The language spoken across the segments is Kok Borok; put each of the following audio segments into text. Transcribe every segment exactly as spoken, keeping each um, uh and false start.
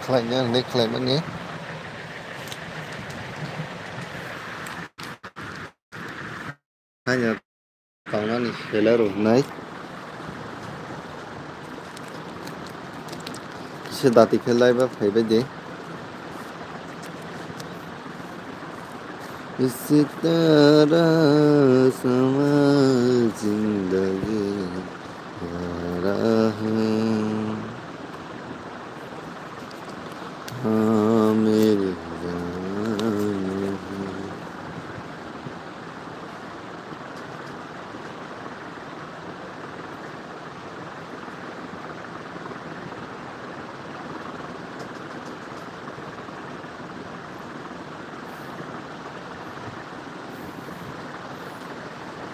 khlaina hinwi khlaimani. Haino tongnani selai rok hinai. Kisa dati khe laiba phaibai de. Isi tarah sama zindagi ya raha. हाँ, मेरी जान है।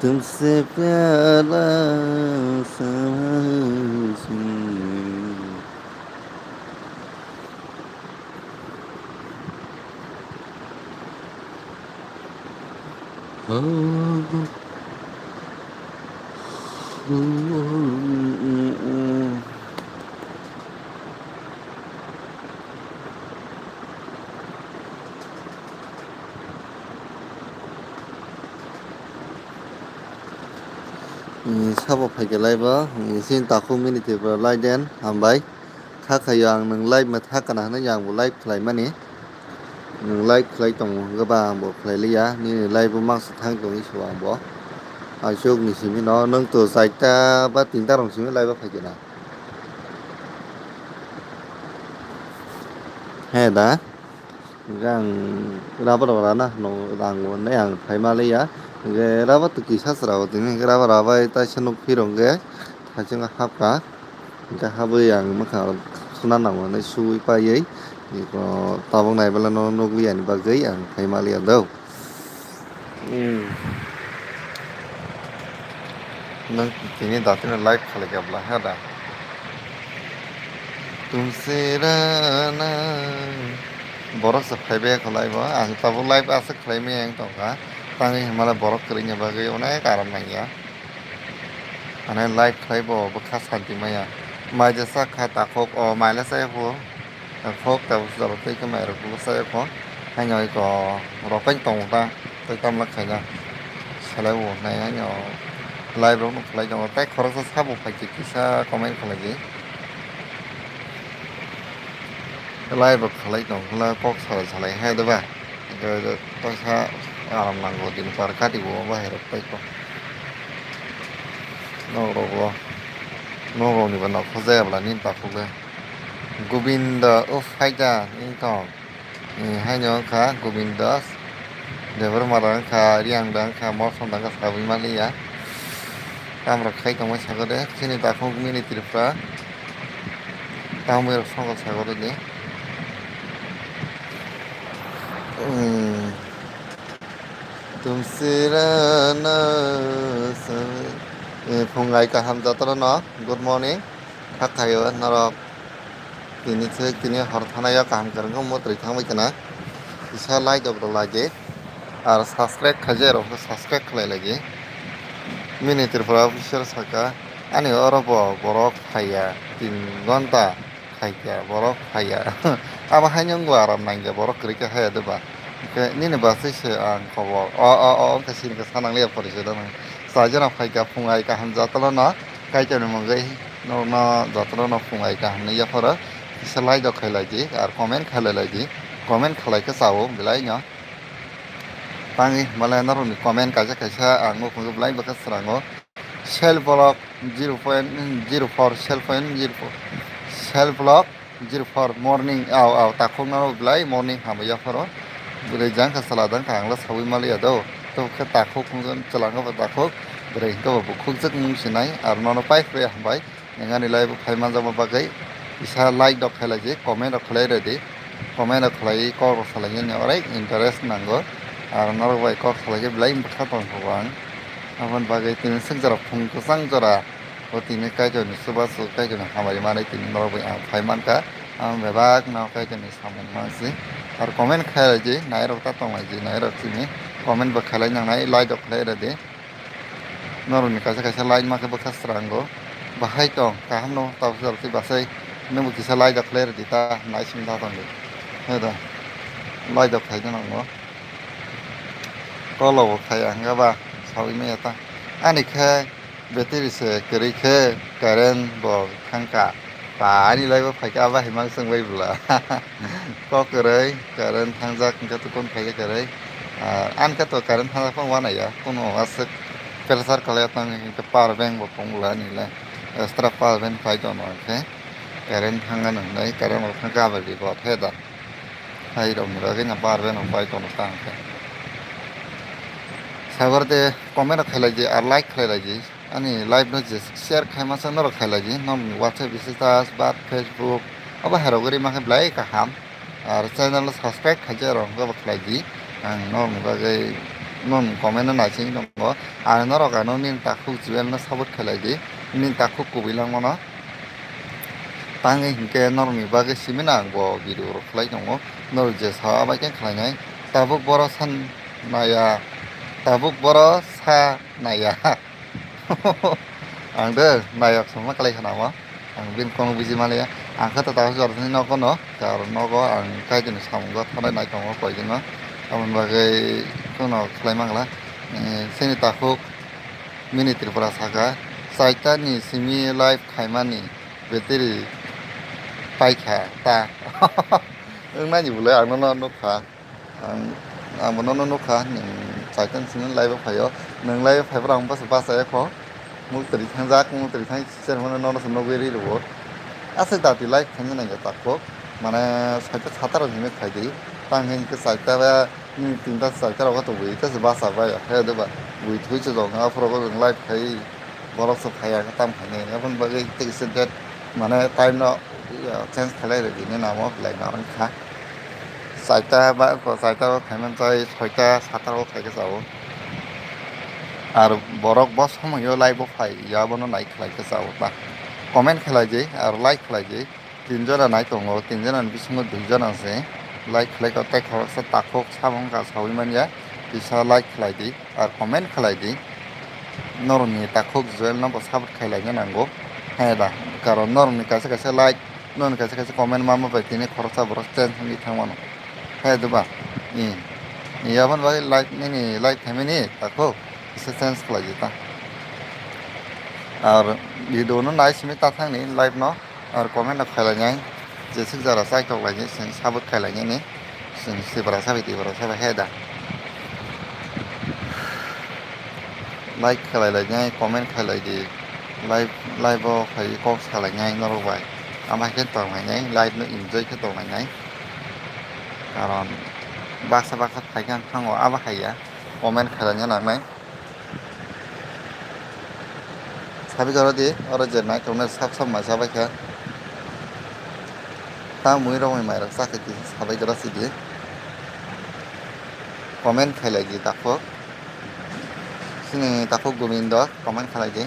तुमसे प्यारा समझ Sabo phaikhe laibo, sini takhuk mini Tripura laiden, hambai. Kha khaio ang nwng live ma tha kana hinwi ang bo live khlaimani. Nwng live khlai tongo hwnkhe ba ang bo khlai liya. Nini live o mangsa thang tongwi se ang bo. Aswk ni simi no nwng to chaita ba tinta rong simi live o phai kena. He da. Hwnkhe ang rubber rok rana no rang bo hinwi ang phai ma liya. Hwnkhe rubber to kisa chwrago tini hwnkhe rubber rwbai taisa nuk phiro hwnkhe thaichung hapkha. Hwnkhe habwi ang mwkhang rok suna nango hinwi suwi paiwi iko tabuk nai belai no nukliya ni bagwi ang phai ma liya do. Hmm. Nwng tini datino live khalai kha bwla ha da. Tumsirana borok se phai bai kho live o, ang tabuk live aswk khlai maya wng tongkha. Tangwi hwnmale borok kwrwini bagwi onek aram nangya. Mane live khlai bo bwkha santi maya. Mai jesa kha takhuk o maila chaya pho. Takhuk tabuk jora tei khe mai rok bwsai kho. Haino iko rok pai tong ta tei tamla khaina. Salai bo nai haino live rok no khlai tongo tei khoroksa sabo phai khe kisa comment khlai di. Live rok khlai tong khe kok salai salai hai doba. Hwnkhe kaisa aram nango din par kati bo bahai rok pai kho. Nok rok bo nok rok ni bo nok khojaya bwla nini takhuk le. Govinda o phaida wngtong. Haino wngkha Govinda Debbarma da wngkha, Riyang da wngkha, Morson da wngkha, sabwi manliya. Tamrok khai tongmani sakode, chini takhuk mini Tripura. Tamwi rok songkha sakode ni. Tumsirana phungai kaham jotono no, good morning. Kha khaio norok tini se tini hor thanaio kaham kwrwngkhe mwtwrwi thangbai khna. Kisa like rok rwlai di. Ar subscribe khaijak rok subscribe khlai lai di. Mini Tripura official saka ani oro bo borok phaiya tin gonta khaikha borok phaiya. Abo haino wngbo aram nangya borok kwrwikha haya deba. Hwnkhe nini bwsai se ang khobor o o o wngkha sinikhe sanangliya porisodo nang. Chaijana phaikha phungai kaham jotolono. Kaitorni mungwi norokno jotono no phungai kaham ni yapharo kisa like rok khailai di ar comment khailai lai di, comment khalai khe chao belai no. Tangwi hwnbahle norokni comment kaisa kaisa ang nukhungwi belai bwkha srango. Self block zero point zero four, self point zero four, self block zero four morning, au, au, takhuk no belai morning hamya pharo. Bwrwi jang kha sala dang kha, ang la sawi maliya do. To khe takhuk wngkha, chwla wngkha bo takhuk, bwrwi wngkha bo bukhuk jwk wng sinai, aro nono pai khe hambai. Nengani live o phai manjakma bagwi kisa like rok khailai di, comment rok khlai rw di. Comment rok khlai, kok rok salai nini onek interest nango. Aro norok bai kok salai khe belai bwkha tong kho ang. Aboni bagwi tini swk jora phung kwchang jora. O tini Kaitorni chubachu, Kaitorni hamari manwi tini norok bai ang phai mankha. Ang bebak no Kaitorni samung mansi. Ar comment khai lai di, nai rok ta tong lai di, nai rok chini comment bo khalai nang nai, like rok khlai rw di. Norok ni kaisa kaisa like ma khe bwkha srango. Bahai tong, kaham no, tabuk tabuk tei bachai Nwngbo kisa lai dok khlai rwdi ta, naising da tongdi. He da. Lai dok khaina nango. Kolo bo khai ang ba sawi maya ta. Ani khe battery se kwrwi khe current bo thangka. Ba ani lai bo phaikha aba himang swng bai bwla. Kok kwrwi current thangjak hwnkhe to kon khaikhe kwrwi. Ah, ani khe to current thangjak phano wanaya. Kuno aswk pressure kwlaiya tong hwnkhe power bank bo tong bwla ani le. Extra power bank phai tono hwnkhe. Current thangna nwngnai, current rok thangkhe aba report he da. Hai rok ni bagwi no bar bai no pai tono tang khe. Sagor de comment rok khailai di, ar like khailai di. Ani live no je share khaima sa norok khailai di. Nokni WhatsApp status, ba Facebook, abo hai rok ri ma khe belai kaham. Ar channel no subscribe khaijak rok hwnkhe bo khlai di. Ang norokni bagwi, nokni comment no naising tongo. Ar norok ano nini takhuk Jewel no support khailai di. Nini takhuk kubui langmano. Tangwi hinkhe norokni bagwi simi no ang bo video rok khlai tongo. Norok je sa bai khe khlainai. Tabuk boro san naya. Tabuk boro sa naya. Ang de nayok sama kalai khana mo. Ang bini kono buji maliya. Ang khe to tabuk jora thani nogo no. Kar nogo ang kaitini samung bo thanai nai tongo koijakno. Aboni bagwi kono khlai mangla. Eh, sini takhuk mini Tripura saka. Saita ni simi live khaimani battery paikha ta. Wngnani bwle ang nono nukha. Ang, ang bo nono nukha, nwng saita ni simi live o phaio. Nwng live o phaiphuru ang bwsa bachaya kho. Muktrwi thangjak, muktrwi thang chermano nono se nugwi ri rwo. Aswk dati live khaina nangya takhuk. Mane saita sataro hinwi khaidi. Tang hinkhe saita ba, nini tinta saita rogo tongwi, tei se basa bai, he de ba. Bui thui se jong, aphuru bo live khai. Borok se phaiya khe tam khainai, aboni bagwi tei kisa date, mane time no, uh, change khlai rwdi hinwi namo belai ma wngkha. Saita ba, saita o khaimani chai soita sata o khaikhe chao. Ar borok bo somoio live o phai ya, abono nai khlai khe chao ta. Comment khlai di, ar like khlai di. Tin jona nai tongo, tin jona ni bisingo dui jona se like khlai kha, tei khoroksa takhuk samung ka sawi manya, kisa like khlai di. Ar comment khlai di, norokni takhuk Jewel no bo support khlai laina nango, he da, karon norokni kaisa kaisa like, norokni kaisa kaisa comment ma ma bai tini khoroksa borok change wngwi thang mano, he da ba? I, i aboni bagwi like nini like khaimani takhuk kisa change khlai di ta. Ar video no nai simi ta thangni live no. Ar comment rok khlai nai, jeswk jora chai tok lai nai, chwng sabuk khlai nai ni, chwng sibra sabai tibra sabai he da. Like khlai lai nai, comment khlai lai di, live, live o khai kok salai nai norok bai, ama khe tong lai nai, live no enjoy khe tong lai nai, karon baksa baksa phai khe ang thango abo hai ya, comment khlai nai nang nai. Sabai jora di, oro je nai tongnai sap sap mai sabai kha. Ta mui rok mai rok sa khe sabai jora si di. Comment khlai di takhuk. Sini takhuk Gobindo comment khlai di.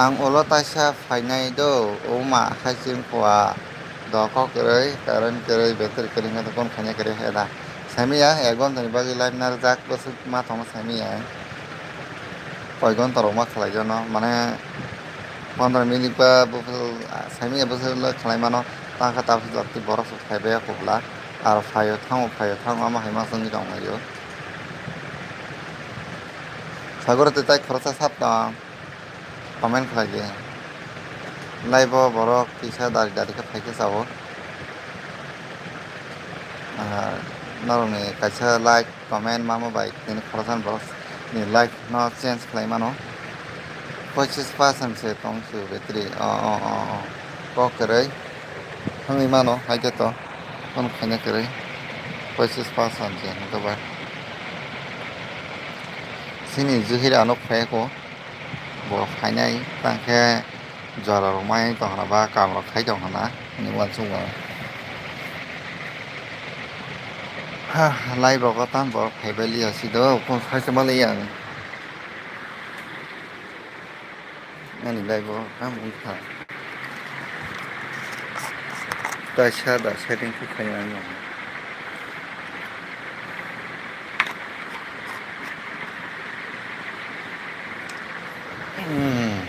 Ang ulo taisa phainai do, o ma hai chwng kua do kok kwrwi, current kwrwi, battery kwrwi wngkha, tei kon khaina kwrwi hai da. Saimanya, ek ghonta ni bagwi live narwkjak, bwswk ma thangma saimanya. Koi ghonta rok ma khlai jano, mane pondro minute ba buphuru saimanya, bwswk le khlai mano, tangkha tabuk jotto borok se phaibai ya kubla, aro phaio thango, phaio thango, ama hai ma chwngwi tonglaio. Sagoro tei tai khoroksa sap tong. Comment khlai di. Live o borok kisa dari dari khe phai khe chao. Ah, norokni kaisa like, comment ma ma bai tini khoroksa ni borok ni life no change khlai mano. Pochis percent se tong su battery. O, o, o, o. Kok kwrwi. Thangwi mano hai khe to. Phone khaina kwrwi. Pochis percent se hwnkhe ba. Sini juhir ano khlai ko. Bo phainai tangkhe jora rok mai tong hwnba, kam rok khai tong hwna hwnwi uansukgo. Ha, live rogo tamo borok phaibai liya si do, kung sai se ma liya ang. Ani live o tamo wngkha. Kaisa da setting khe khaina ang. Hmm.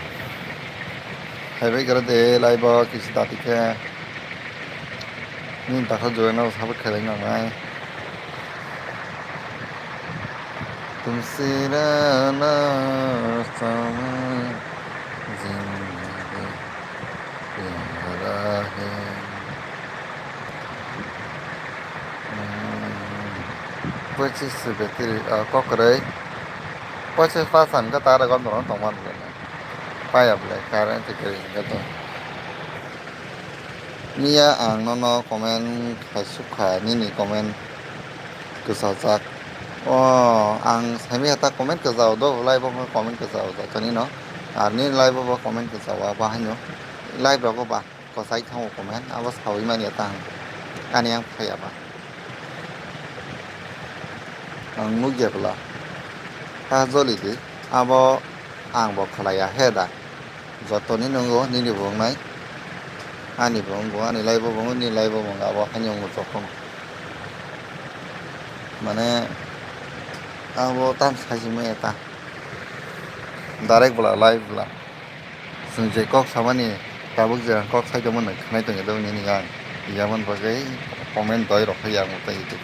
Haibai kara de live o kisi dati khe. Nini takha join o sabuk khelai nangnai. Tumsi rana samay zindagi pyara hai. Hmm. Pachis battery, ah, kok kwrwi. Pachis percent ka tara gom dorong tongma nugwi. Paya belai current tei kwrwi hwnkhe to. Miya ang nono comment khaisuk kha, nini comment kwchajak. O, ang saimaya ta comment kwchao do, live o comment kwchao joto nino. Ar nini live o bo comment kwchao, abo haino live rogo ba kwchai thango comment, abo sawi manya ta ang. Ani ang phaiya ba. Ang nukya bwla. Ta joli di, abo ang bo khlaiya he da. Jotoni nungo nini bo wngnai, ani bo wngo, ani live bo wngo, nini live bo wngo, abo haino wngo jotono. Mane abo tam saisi maya ta. Direct bwla, live bwla. Chwng je kok samani tabuk je ang kok sai tongmani khwnai tongya do nini ang. Yamon bagwi comment doi rok phai ang tai YouTube.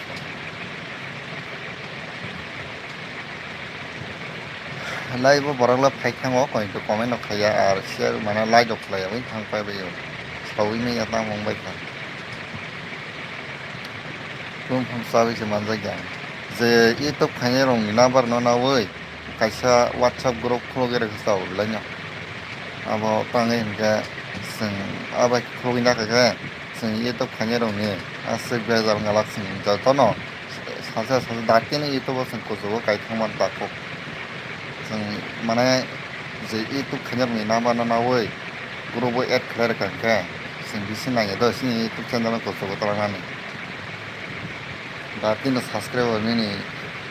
Live o borok le phai thango, koi to comment no khaiya, ar share mane like rok khlaiya, ui thang pai bai o. Sawi manya tamo wng bai kha. Tum phang sawi se manjak ya. Je YouTube khainai rok ni number no nawi kaisa WhatsApp group khulugwi rwkha sao belai no. Abo tangwi hinkhe chwng abai khulugwi nakha khe. Chwng YouTube khainai rokni aswk bejal wngya lak chwng jotono sacha sacha dakti no YouTube o chwng kuchugo kaithangma dakho. Chwng mane je YouTube khainai rokni number no nawi group o add khlai rwkha hinkhe chwng bisi nangya do chini YouTube channel no kuchugo twlangnani. Dakti no subscriber nini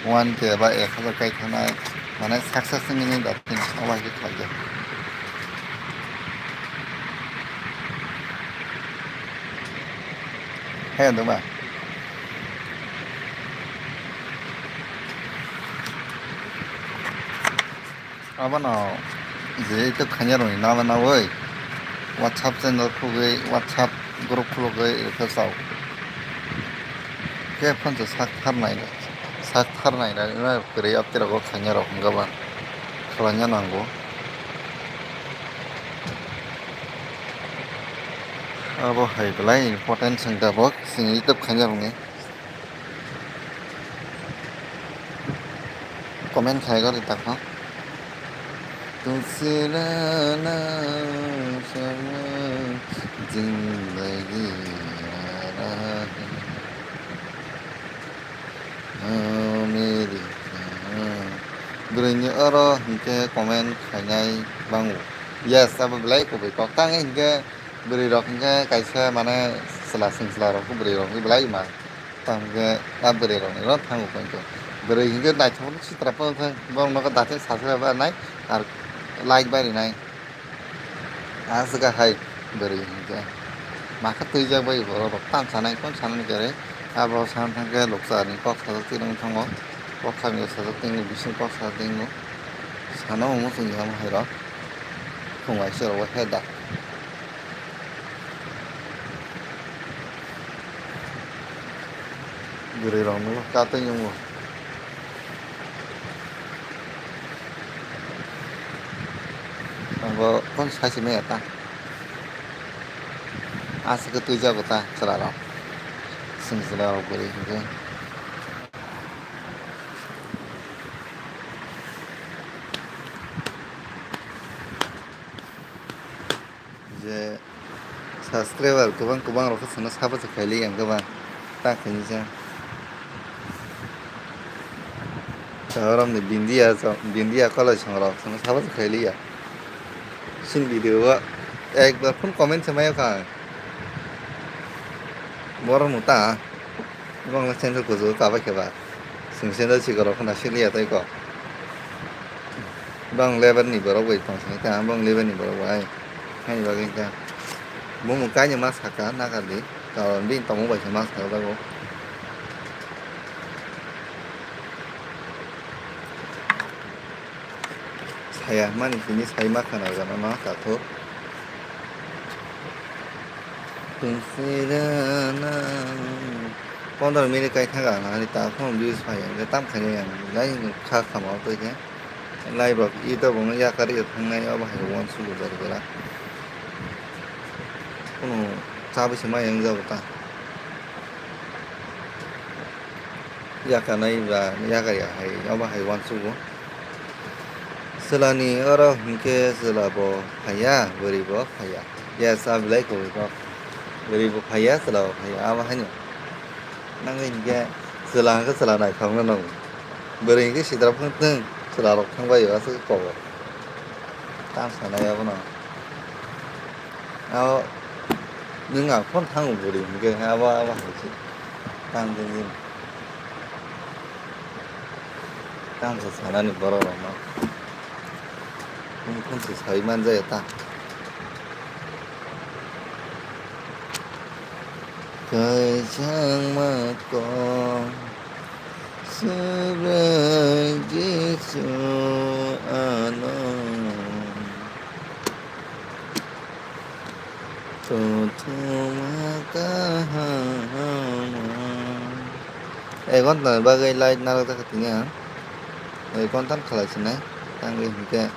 one K ba ek hazar kai thanai mane success wngwi nini dakti no obo hai khe khlaijak. He, duma. Abono je ito khainai rokni nama nawi WhatsApp channel khulugwi, WhatsApp group khulugwi rwkha chao. Khe phone se sak thar nai, sak thar nai, nai, nai, kwrwi aptirago khainai rok hwnkha ba khlaina nango. Abo hai belai important seng tabuk chini YouTube khainai rokni. Comment khai gori takha. Tulsi rana sama zindagi rana hai. Bwrwini oro hinkhe comment khainai bango. Yes, abo belai kubui kok. Tang hinkhe bwrwi rok hinkhe kaisa mane chwla chwng chwla rok bwrwi rok hinkhe belai ma. Tang hinkhe a bwrwi rokni oro thango koi khe. Bwrwi hinkhe naithok sitra phano thang borok nokha datin sasra ba nai ar like bai rinai. Aswk hai bwrwi hinkhe. Makha twijak bai borok rok tam sanai kon sanani kwrwi. Abo sana thangkhe luksa ni kok sajak twi nang thango. Kok khamya sajak twi bising kok sajak twi. Sana omo chwng yang hai rok. Khung waisa rok he da. Bwrwi rok no katwi nungo. Abo kon sai se maya ta. Aswk twijago ta chwla rok. Chwng chwla rok bwrwi hinkhe. Je subscriber kwbang kwbang rok khe chwngno sabo se khaili yang kwbang ta khaini se. Chwng romni bindia chwng bindia koloi chwng rok chwngno sabo se khaili ya. Sin video o ekbar phone comment se mayo kha. Borok no ta. Bangla channel kuchugo kabai khe ba. Chwng channel sikoro khna siliya tei ko. Bang level ni borok bai tong sini ta, bang level ni borok bai. Hani bagwi ta. Bumung kaini ma saka naka di. Karon bini tongmung bai se ma saka jago. Saya mani sini sai ma khana jana ma kathok. Pondro minute kai thang ang ani ta phone views phai ang tam khainai ang lai kha khama twi khe lai rok ito bong yakar ya thangnai obo hai uansuk jora jora. Kuno chabi se mai yang jabo ta. Yakarnai ba yakar ya hai obo hai uansugo. Chwlani oro hinkhe chwla bo phaiya, bwrwi bo phaiya. Yes, a belai kwrwi kok. Bwrwi bo phaiya, chwla bo phaiya, abo haino. Nang hinkhe chwla hinkhe chwla naithokno nango. Bwrwi hinkhe sitra phung thung, chwla rok thangbai o aswk kobo. Tang sanai abono. Abo nwng ang phone thango bwrwi hinkhe abo, abo hai se. Tang tong tong. Tang sa sanani borok rokno. Nwng phone se saui man jaya ta. Kaisangma kok Subrai Jisu ano kothoma kaham. Ek ghonta ni bagwi light narwk jakha tini ang. Ek ghonta khalai sinai. Tangwi hinkhe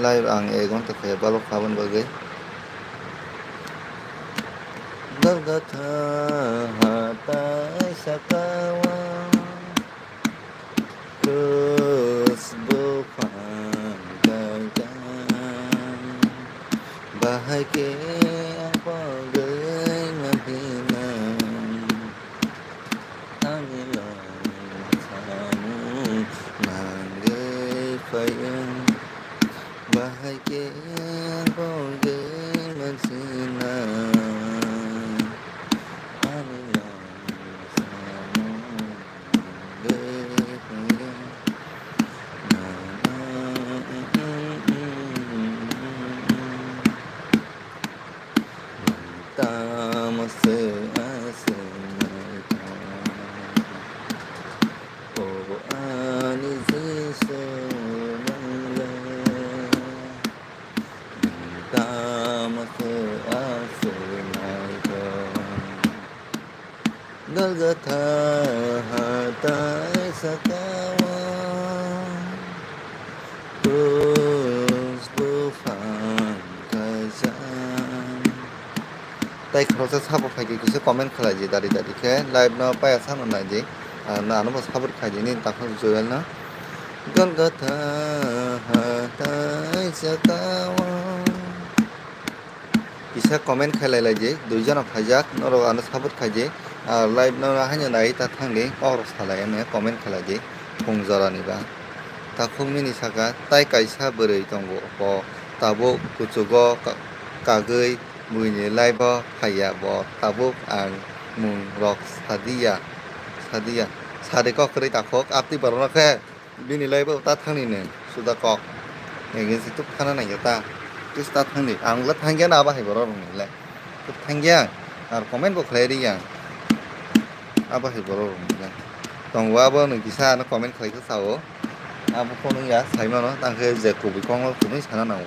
live ang ek ghonta khe balok habani bagwi. Golgotha hatai sakao krus buphang kaijak, bahai khe ang pogwi maphinai. Ani lama samung nangwi phaiya, bahai khe bongwi mansina. Ani lama samung nangwi phaiya, tamo se aswk naithok. O ani Jisu, nwng le tamo se aswk naithok. Golgotha hatai sakao krus buphang kaijak. Tai khoroksa sabo phaikhe kisa comment khlai di, dari dari khe live no paya sano nai di. Ah, na ano bo support khai di ni takhuk Joel no. Golgotha hatai sakao. Kisa comment khlai lai di, dui jona phaijak, norok ano support khai di. Ah, live no haino nai ta thang di, kok rok salai ano comment khlai di, phung jora ni ba. Takhuk mini saka, tai kaisa bwrwi tongo, bo tabuk kuchugo ka-, kagwi buini live o phaiya, bo tabuk ang mung rok sadiya, sadiya, sadi kok kwrwi takhuk, aptwi borok no khe. Bini lai bo ta thangni nung suda kok. Nini se tuk thana nangya ta. Tus ta thangni. Ang le thangya na abo hai borok rok ni le. Tuk thangya. Ar comment bo khlai ri yang. Abo hai borok rok ni le. Tongo abo nung kisa ano comment khlai khe sao. Abo phone ya sai mano tang khe je kubui kok no kubui sana nango.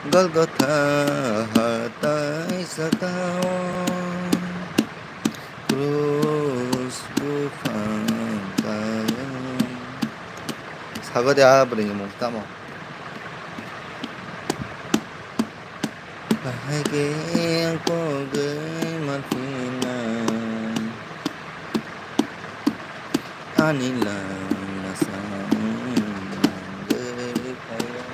Golgotha hatai sakao krus buphang kaya. Sago de a bwrwi ni mung tamo. Bahai khe ang pogwi maphinai. Ani lama samung nangwi phaiya.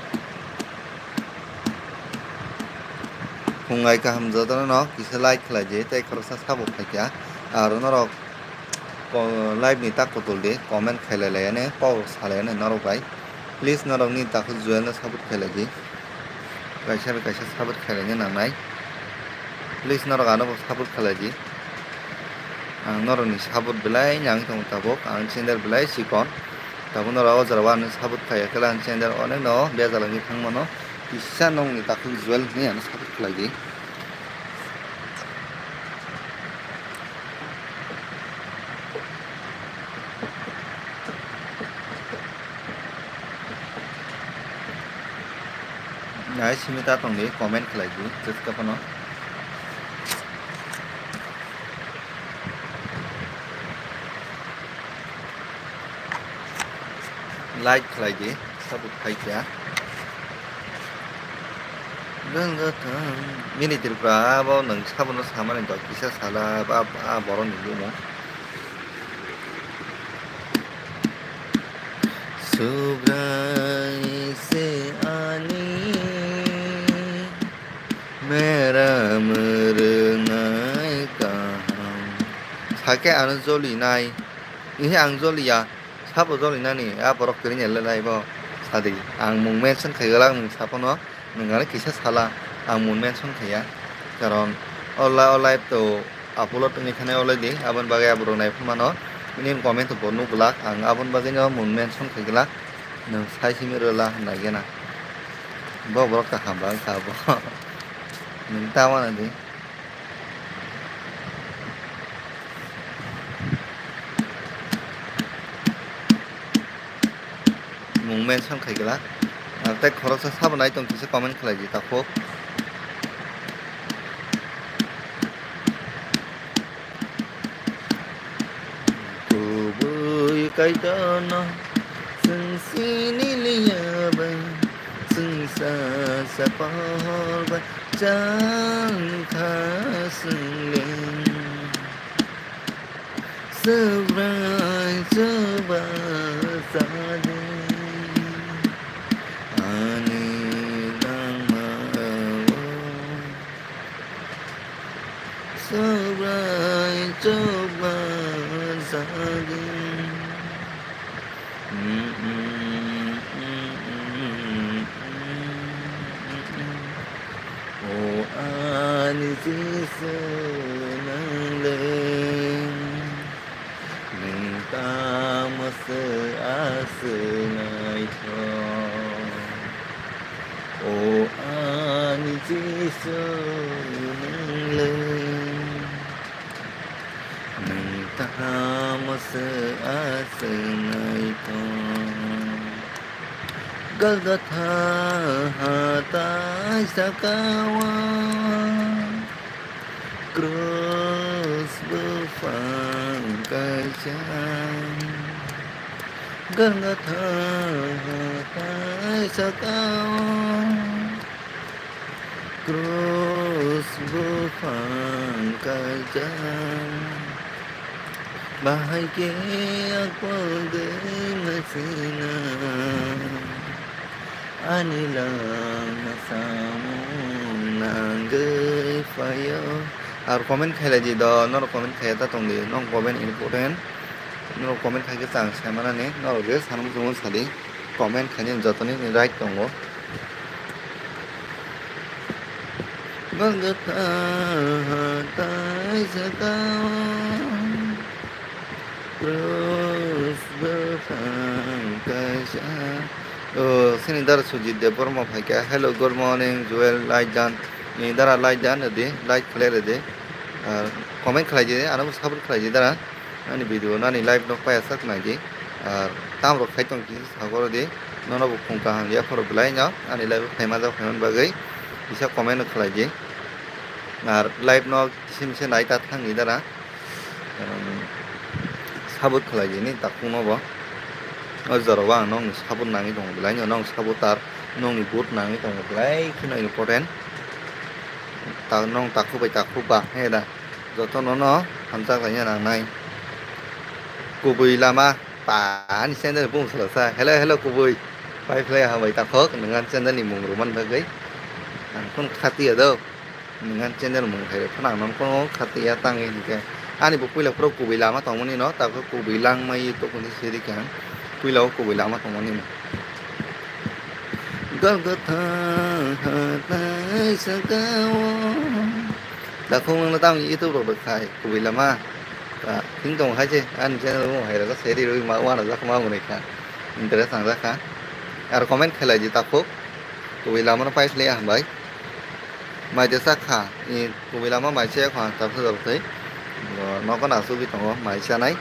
Phungai kaham jotono no kisa like khlai di tei khoroksa sabo phaikha. Aro norok ko-, live ni tak kutul di comment khailai lai ani kok salai ani norok bai. Please norok ni takhuk Joel no support khailai di. Kaisa bai kaisa support khailai ni nangnai. Please norok ano bo support khailai di. Ang norok ni support belai nang tong tabuk, ang channel belai chikon. Tabuk norok o jora o ano support khaiya khe ang channel onek no bejal wngwi thang mano. Kisa nong ni takhuk Joel hinwi ano support khlai di. Nai simi ta tongdi, comment khlai di, jeska phano. Like khlai di, support khai kha. Ganga thang, mini Tripura, abo nwng sabono samani dok kisa sala, ba, ba, borokni bumung. Subrai se ani mera mrwngnai kaham. Sakhe ano jolinai. Ihi ang joliya. Sabo jolinani. A borok kwrwini lelai bo. Sadi. Ang mung mention khaigwlak nwng sabono. Nwng ano kisa sala. Ang mung mention khaiya. Karon o la-, o live to upload wngwi thanai already, aboni bagwi aborok naiphuru mano. Nini comment bo nukglak, ang aboni bagwino mung mention khaigwlak, nwng sai simi rwla hwnna gena. Bo borok kaham ba wngkha abo. Nwng ta uanadi. Mung mention khaigwlak. Tei khoroksa sabo nai tong kisa comment khlai di takhuk. Kubui Kaitorno chwng sini liya bai, chwng sa sa pohor bai chang kha chwng le. Subrai chuba sadi ani langmao. Subrai chuba sadi. O ani Jisu, nwng le, nwng tamo se aswk naithok? O ani Jisu, nwng le, nwng tamo se aswk naithok? Golgotha hathai sakao krus buphang kaisa. Golgotha hathai sakao krus buphang kaisa. Bahai khe akwlwi masina ani langma samung nangwi phaio. Ar comment khailai di do, norok comment khaiya ta tongdi, nong comment important. Norok comment khaikhe chang saimanani, norok je sanung chungwi sadi. Comment khainani jotoni ni right tongo. Golgotha hathai sakao krus buphang kaisa. O, sini dara Sujit Debbarma phaikha. Hello, good morning, Joel, like dan. Ni dara like dan di, like khlai di. Ar comment khlai di, ano support khlai di dara. Ani video, ani live no paya sak nai di. Ar tam rok khai tong kisa sagor di. Nono bo khung kaham ya phoro belai no. Ani live khai ma jak khai man bagwi. Kisa comment no khlai di. Ar live no kisim se nai ta thang ni dara. Sabut khlai di ni takhuk no bo. O jora o ang nong sabut nangwi tongo belai no. Nong sabut ar nong ni but nangwi tongo belai kheno important. Ta nong takhuk bai takhuk ba he da. Jotono no hamjak laina nangnai. Kubui lama, pa, ani channel bung salasa. Hello, hello, kubui. Pai phlai hambai takhok, nwngan channel ni mung rwman bagwi. Ang khun khatiya do. Nwngan channel mung hai phana ang nang kono khatiya tangwi hinkhe. Ani bo puila phuru kubui lama tongmani no, takhok kubui langmai to kuni siri khe ang. Puila o kubui lama tongmani no. Golgotha hathai sakao. Takhuk nwngno tamo YouTube rok rwkhai, kubui lama. Ta, thing tong hai se, ani channel o hai rwkha, seri rwi ma, wana jak ma mwnwi kha. Interest nang jak kha. Ar comment khlai di takhuk. Kubui lama no pai phlai hambai. Mai de sak kha, i kubui lama mai se kha, ta phu tei. Nogo na sugi tongo, mai chanai.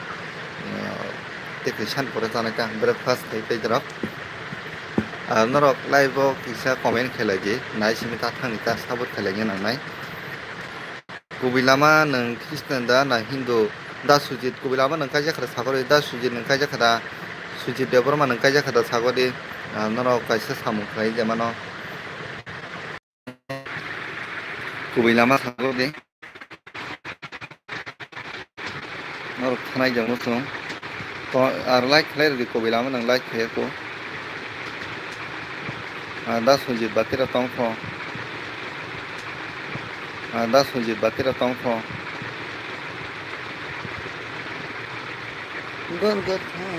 Tei khe san pore chanai ta, breakfast khai tei rok. Ah, norok live o kisa comment khelai di, nai simi ta thangni ta support khelai nai nangnai. Kubui lama nwng Christian da na Hindu da Sujit? Kubui lama nwng kaijak kha da sagori da Sujit, nwng kaijak kha da Sujit Debbarma, nwng kaijak kha da sagori, ah, norok kaisa samung khlai je mano. Kubui lama sagori. Norok thanai jang muchung. To ar like khlai rwdi kubui lama nwng like khlai ko. Ah, da Sujit batira tongkho. Ah, da Sujit batira tongkho. Gor gor tha.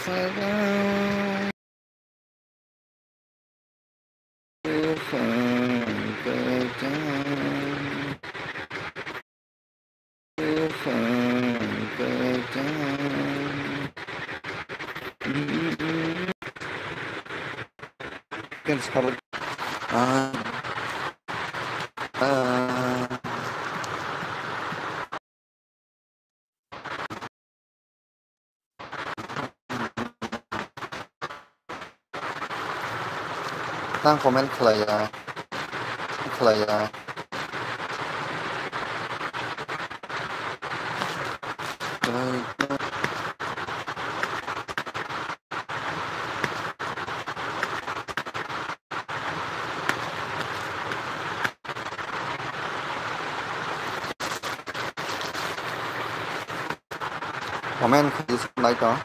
Saga. Tang comment khlai ya, khlai ya. Comment khlai nai tong.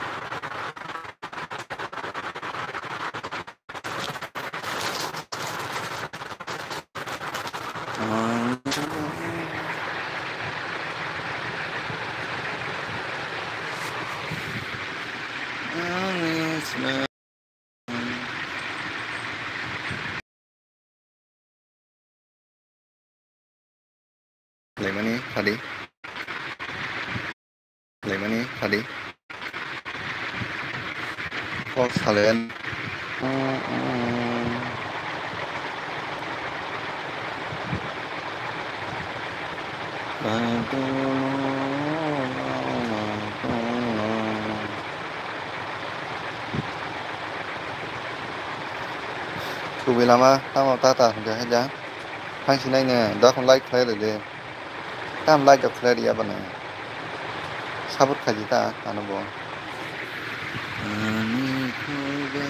Khlaimani phadi. Khlaimani phadi. Kok salen. Kubui lama tamo tata hwnkhe haida. Phang sinai nw, dokhon like khlai rwdi. Tam like rok khlai rwya bwno. Support khaidi ta ano bo. Ani khulba,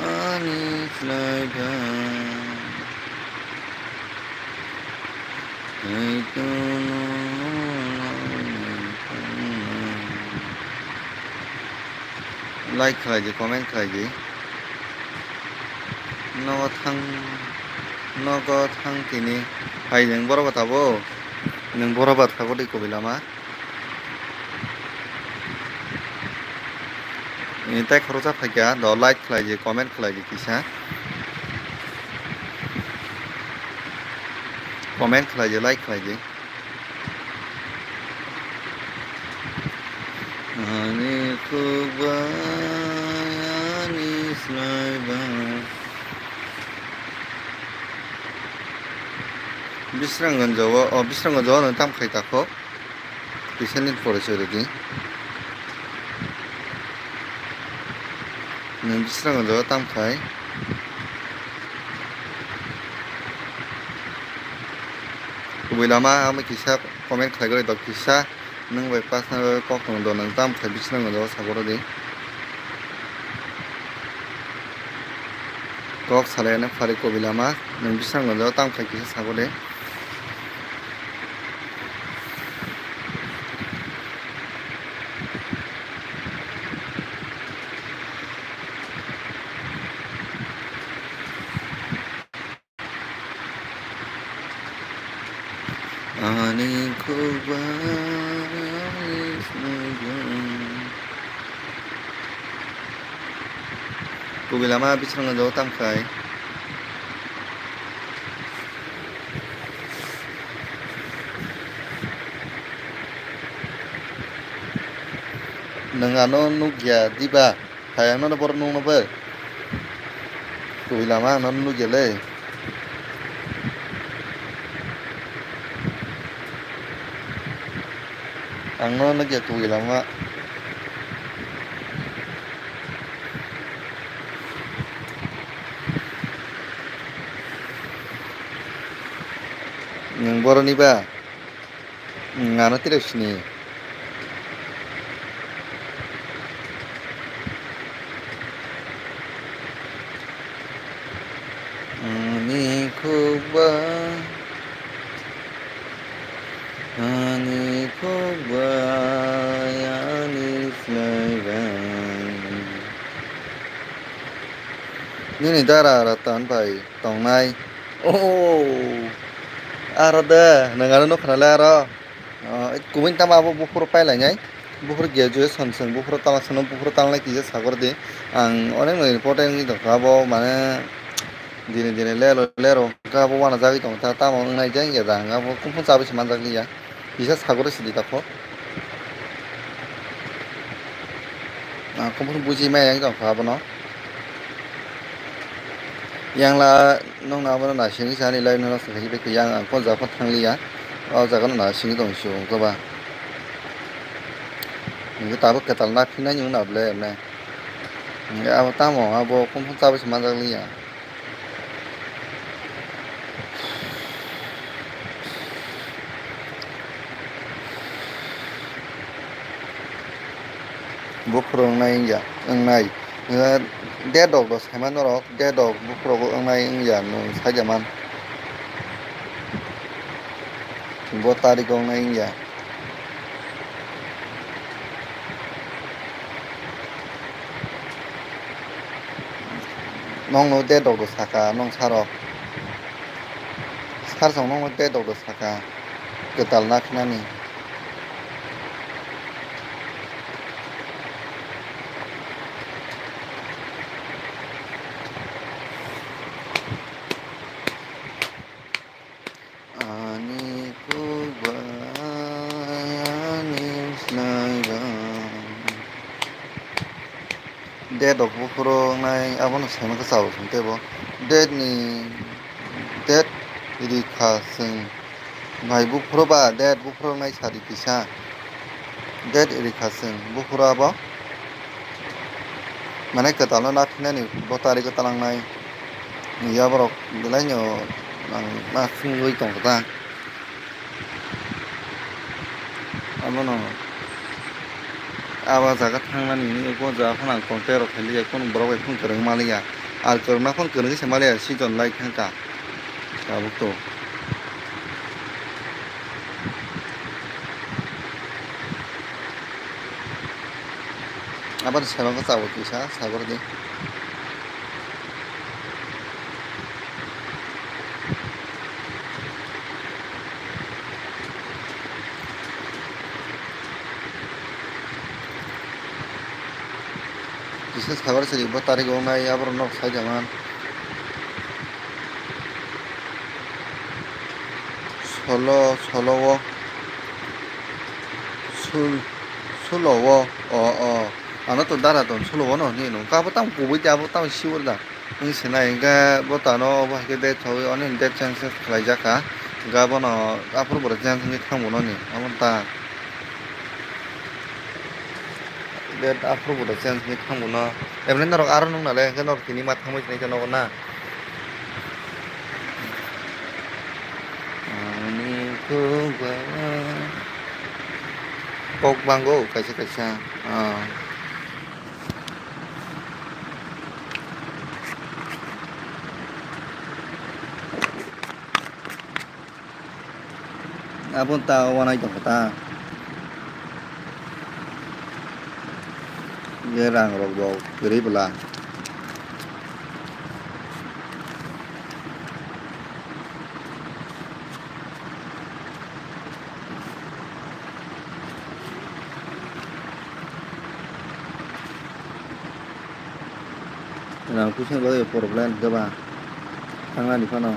ani khlaiba. Hai tono. Like khlai di, comment khlai di. Nogo thang, nogo thang tini. Hai nwng boro ba tabo? Nwng boro ba thago di kubui lama. Ni tai khoroksa phaikha, do like khlai di, comment khlai di kisa. Comment khlai di, like khlai di. Ani khukbai, ani slaibai. Bisranganjo o, o, Bisranganjo o nwng tam khai ta kho? Kisa nini pore chori di. Nwng Bisranganjo o tam khai? Kubui lama, amo kisa comment khlai gori dok kisa. Nwng bai personal kok tong do, nwng tam khai Bisranganjo o sagoro di. Kok salai ani phari kubui lama, nwng Bisranganjo o tam khai kisa sago de. Ani khukbai, ani slaibai. Kubui lama Bisranganjo o tam khai. Nwng ano nukya diba? Hai, ang nono borok nukno bai. Kubui lama ang nono nukya le. Ang nono nukya kubui lama. Nwng boroni ba? Nwng ano tiro sini. Ani khukba, ani khukba, ani slaibai. Nini dara ratan bai tongnai. Oh, aro de, nwng ano nukha nalai aro. Oh, kubui tamo abo buphuru pailainai. Buphuru graduation chwng buphuru tamo chwngno buphuru tanglai kisa sagor di. Ang onek no important wngwi tongkha abo mane dine dine lero lero wngkha abo uanajagwi tongkha tamo wngnai jang ya da ang abo kuphung chabwi se manjakliya. Kisa sagor se di takhok. Ah, kuphung buji maya wngwi tongkha abono. Yang la nokno abono naisingwi chani lai nono swngkha yang ang kon jaga thang liya. O jaga no naisingwi tong si wngkha ba. Hingke tabuk kwtal na phinani wngna ble ne. Hingke abo tamo abo kuphung chabwi se manjak liya. Buphuru wngnai wngya, wngnai. Date rok bo saima norok, date rok buphuru wngnai wngya, nwng saida man. Bo tarik wngnai wngya. Nokno date rok bo saka, nong saro. Sar song nokno date rok bo saka. Kwtal na khnani. Ani khukbai, ani slaibai. Date rok buphuru wngnai, abono saimano khe chao chwng teibo. Date ni, date rikha chwng. Bai buphuru ba, date buphuru wngnai sadi kisa. Date rikha chwng, buphuru abo. Mane kwtalno na phinani bo tarigo talangnai. Yaborok belaino ang na phungwi tongkha ta. Abono abo jaga thangnani hinwi o jaga phano ang contact rok khailiya, kunu borok bai phone kwrwng maliya. Ar kwrwngna phone kwrwngwi se maliya, season lai thangkha tabuk to. Aboni salo khe chao kisa sagor di. Kisa sagor siri bo tarik wngnai aborok nok sai jaman. Solo, solo o. Sul, sulo o. O, o. Ano to dara ton sulo o no hinwi no. Kabo tamo kubui de abo tamo siwor da. Wng sinai hingke bo tano obo hai khe date sawi oni date change khlaijak kha. Hingke abono aphuru bo change wngwi thangbo noni. Amo ta. Date aphuru bo change wngwi thangbo no. Emne norok aro nung nale hingke norok tini ma thangbai sinai khe nogo na. Ani khukbai. Kok bango kaisa kaisa. Ah. Aboni ta uanai tongkha ta. Ye rang rok bo kwrwi bwla. Rang puisa bagwi problem hwnkhe ba thangnani phano.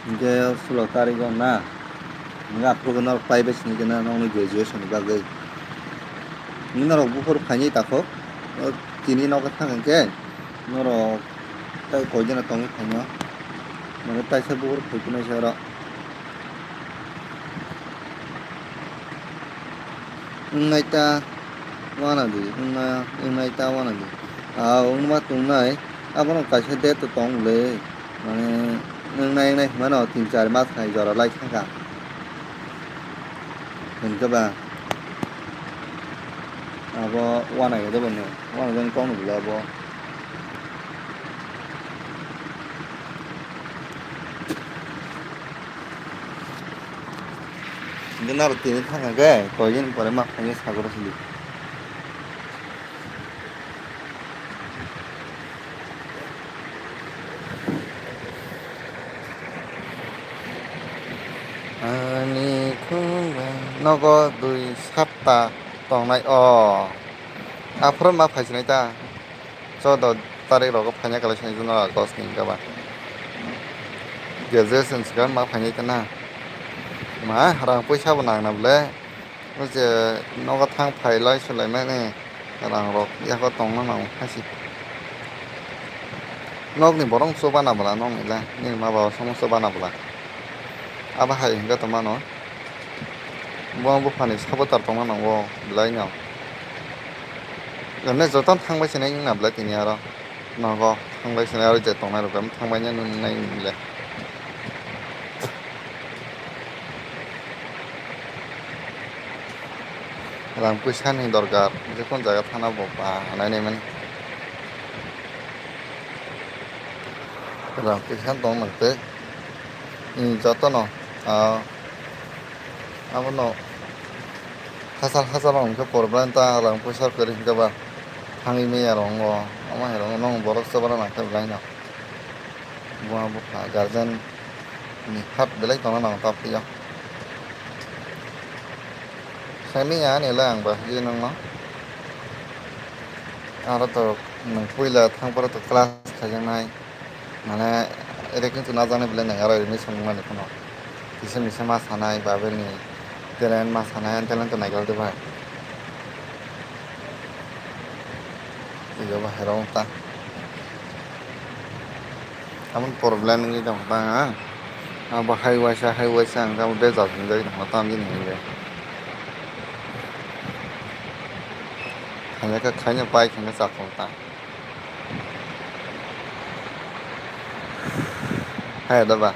Hingke sulo tarik o na, hingke aphuru norok pai bai sini kena nokni graduation ni bagwi. Hingke norok buphuru phaini takhuk, o tini nogo thang hingke norok tai koidina tongwi phaino, mane taisa buphuru phaiphinaisa oro. Wngnai ta uanadi, wngna, wngnai ta uanadi. A wngma tongnai, abono kaisa date tong le. Mane, wngnai, wngnai hwnmano tin char mas hai jora lai thangkha. Hinkhe ba, abo uanai khe dobo no, uanai jani kok no bwlai abo. Hingke naro tini thang khe koi din pore ma phangwi sagoro sili. Ani khunga nogo dui sapta tongnai o. Aphuru ma phaisinai ta. Choudo tarik rogo phaina kalaisini July August ni hwnka ba. Graduation swkang ma phainai ta na. Ma rang puisa bo nang na bwle. O je nogo thang phai lai swlai mani rang rok yago tongna nang haisi. Nokni borok chuba na bwla nokni le nini ma baba somo chuba na bwla. Abo hai hwnka tongmano. Bo buphani sabotar tongma nango belai no. Emne joto thangbai sinai wngna belai tini aro. Nogo thangbai sinai aro je tongnai rok thangbai nai nungnai le. Rang puisa ni dorkar, je kon jaga thana bo ba hanai nai mani. Rang puisa tong nang tei. Hmm, jotono, ah, abono hachal hachal rok hwnkhe problem ta rang puisa kwrwi hwnkhe ba thangwi manya rok wngo, omo hai rok no borok chobana nang khe belai no buma bupha guardian ni hat belai tongna nango ta phiya. Sai manya ani le ang bahai nang no aro to nwng puila thang phuru to class khaijaknai. Mane, ere kintu najani bile nang aro rini songmani phano. Kisa misa ma sanai, Babel ni talent ma sanai, ang talent to naikal de bai. Iyo bahai rok ta. Amon problem ni dong ta ha. Abo hai waisa, hai waisa ang kamo bejal hinjai dong ta amjini hinjai. Khaina kha, khaina pai, khaina chakong ta. Hai da ba.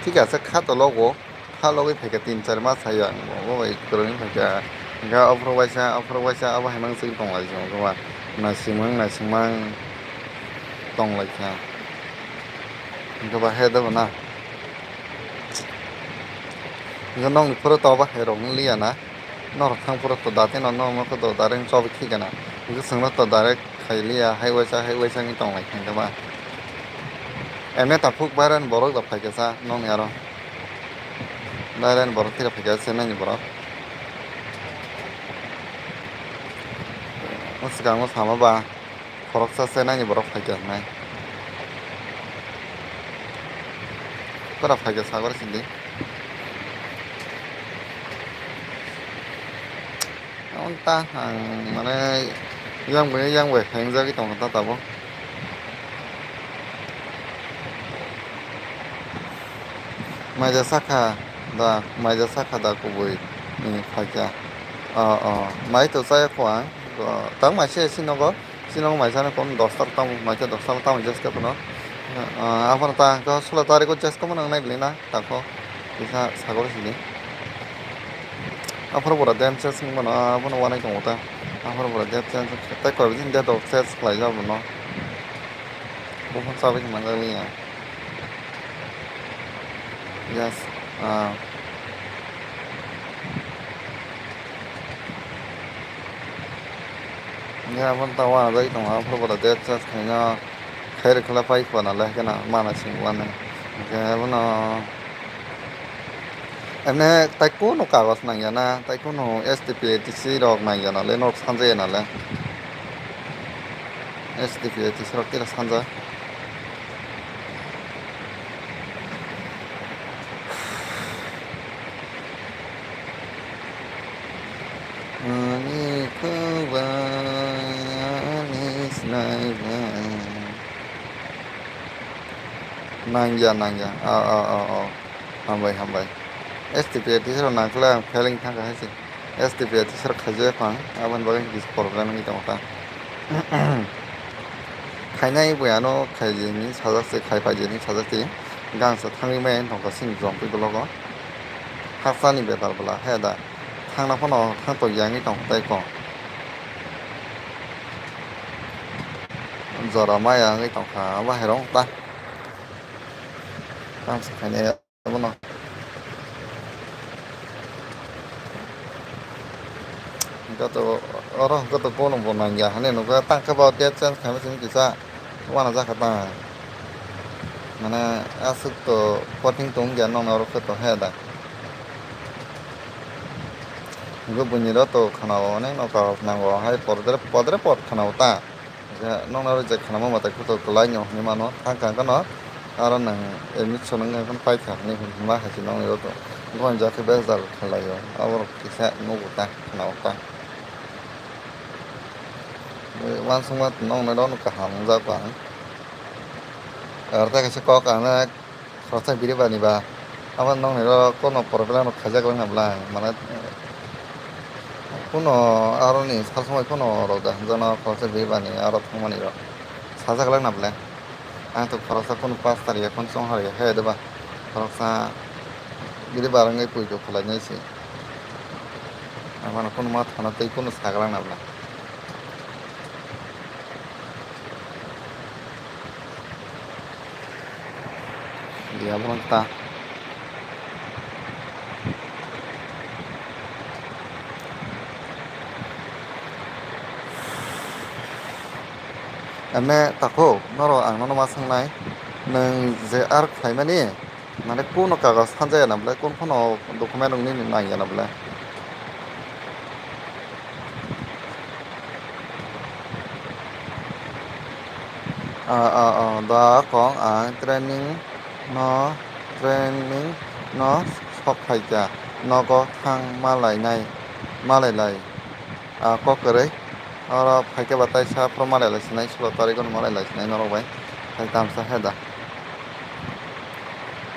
Thik ase, kha to logo, kha logwi phaikha tin char mas hai ang bo bai kwrwngwi phaikha. Hwnkhe ophuru waisa, ophuru waisa abo hai mang chwng tong lai chwng khe ba naisingmang, naisingmang tong lai kha. Hwnkhe ba hai da ba na. Hwnkhe nokni phuru to abo hai rok wng liya na. Norok thang phuru to dati no, norok no khe to direct chobi khigana. Hwnkhe chwng no to direct khai liya, hai waisa, hai waisa wngwi tong lai kha hwnkhe ba. Emne takhuk bairani borok da phaikha sa nokni aro. Bairani borok tei phaikha chenai ni borok. O swkango sama ba. Khoroksa se nani borok phaikha hinwi. Kora phaikha sagor sindi. Ang ta ang mane yang bai yang bai khaingjagwi tongkha ta tabuk. Maija sakha da, maija sakha da kubui, hmm, phaikha. O, o, mai to chaya kho ang. O, tang mai se si nogo. Chini maisa no kom dosta tamo, maisa dosta tamo jeska phano. Ah, aphano ta hwnkhe solo tariko jeska mano wngnai bwlai na tako. Kisa sagor sini. Aphano bora dance wngmano, abono wanai tongo ta. Aphano bora dance tei koi bini date of ses khlaijak bono. Buphang chabai manjak liya. Yes. Ah. Hingke abo no ta uanajagoi tongo, aphuru bo date change khaina khairok khe pai kho na le, haikhe na mana singwlani. Hingke abono emne tai kunu kagoj nangya na, tai kunu S T P A T C rok nangya na le, norok sanjaya na le. S T P A T C rok tira sanja. Ani khwbai, ani sinai bai. Nangya, nangya. Oh, oh, oh, oh. Hambai, hambai. S T P A teacher nangkhle ang failing thangkha hai se. S T P A teacher khaijak ang, aboni bagwi kisa problem wngwi tongo ta. Khainai bo ano khaijini sajak se, khai paijini sajak se. Gangsa thangwi mai tongkha sini jompi blogo. Haksani bepar bwla he da. Thangna phano thang to yangwi tongkha tei ko. Jora maya wngwi tongkha bahairok ta. Tamo se khainai abono. Hwnkhe to oro hwnkhe to bono bo nangya hinwi nukha tangkhe bo date change khaima simi kisa uanajakha ta. Mane aswk to cutting tongya nokni oro khe to he da. Hwnkhe buini ro to khwnao onek no kaham nango hai podre podre pod khwnao ta. Nokno aro je khanama mwtai khuto kwlai no hinwi mano, thang kang kano aro nwng admission wngkha khe paikha hinwi hwnma hai se nokni aro to. Bono jate bejal khlaio, aborok kisa nugo ta, khwnao ta. Uansukma nokni aro kaham wngjago ang. Aro tei kaisa kok ang. Khoroksa biribani ba, abo nokni oro kono problem rok khaijak rwna bwlai, mane, kuno aroni sal somoi kuno rok da, jono khoroksa biribani aro thangmani rok sajak rwna bwlai. Ang to khoroksa kunu pastor ya, kunu chonghar ya, he de ba, khoroksa biribar wngwi puijo khwlainai se. Ang mano kunu ma thana tei kunu sagrang na bwlai. Dia borok ta. Ane takhuk, norok ang nono ma swngnai, nwng je ar khlaimani, mane kuno kagoj sanjaya na bwlai, kun phano document rok nini nangya na bwlai? Ah, ah, ah, da kong ang training no, training no sok phaikha, nogo thang malainai, malailai. Ah, kok kwrwi. Oro phaikhe ba taisa phuru malai lai sinai, sulo tarigwno malai lai sinai norok bai. Hai tamsa he da.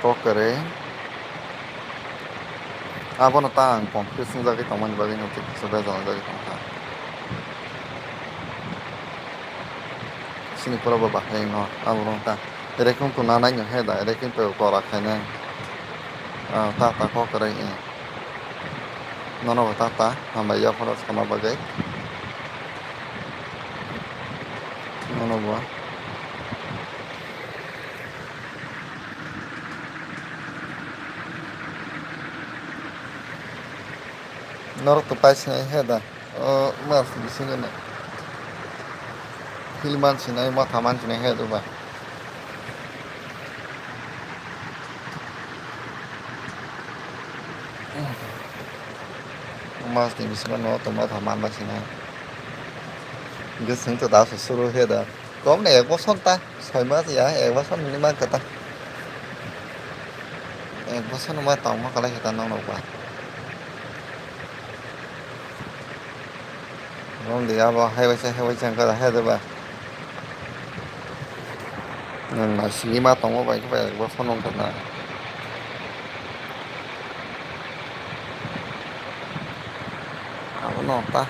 Kok kwrwi. Abono ta ang confuse wngjagwi tongmani bagwi no tei kisa bejal wngjagwi tongkha. Chini pura bo bahai no aborok ta. Erekhung tuna nai no he da, erekhung to kora khainai. Ah, ta ta kok kwrwi. Nono bo ta ta hambai yaphano sama bagwi. Nono bo. Norok to pai sinai he da. O mas bisingo no. Hil man sinai, motha man sinai he da ba. Mas ni bisingo no to motha man ba sinai. Gising to da suru he da. Kom na ek bosor ta, soi mas ya, ek bosor hinwi mankha ta. Ek bosor no ma tongma kwlai khe ta nokno ba. Romdi abo hai waisa, hai waisa wngkha da, hai da ba. Nwng na simi ma tongo bai khe ba ek bosor no wngkha na. Abo no ta.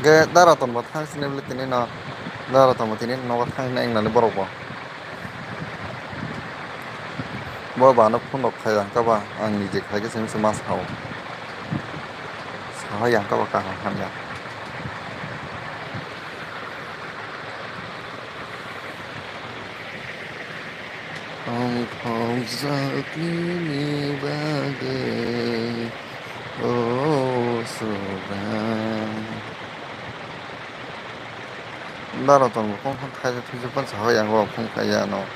Ge dara tonbo thang sini bwle tini no, dara tonbo tini nogo thang hinwi wngnani borok bo. Bo ba no phone rok khai ang kha ba, ang niji khai khe sini se ma sao. Saha yang kha ba kaham hamya. Ang khorokjakni bagwi o Subrang. Daro tongo kong kong khaisa thwiso pansa hoi ang bo phung kaiya no.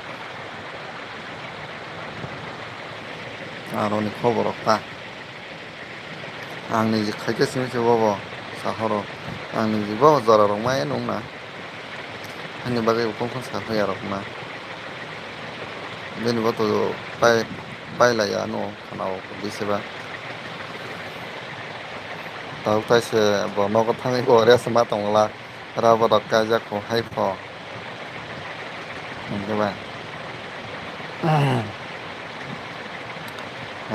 Aroni khobor rok ta. Ang niji khaikhe simi se bobo sahoro. Ang niji bobo jora rok mai nung na. Ani bagwi bo kong kong sa hoi arok na. Bini bo to pai, pai lai ya no khana o biseba. Tabuk tai se bo nogo thangwi bo rest ma tongla, rubber rok kaijak kho hai pho. Hwnkhe ba.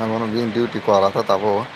Abono bini duty kwla ta tabuk.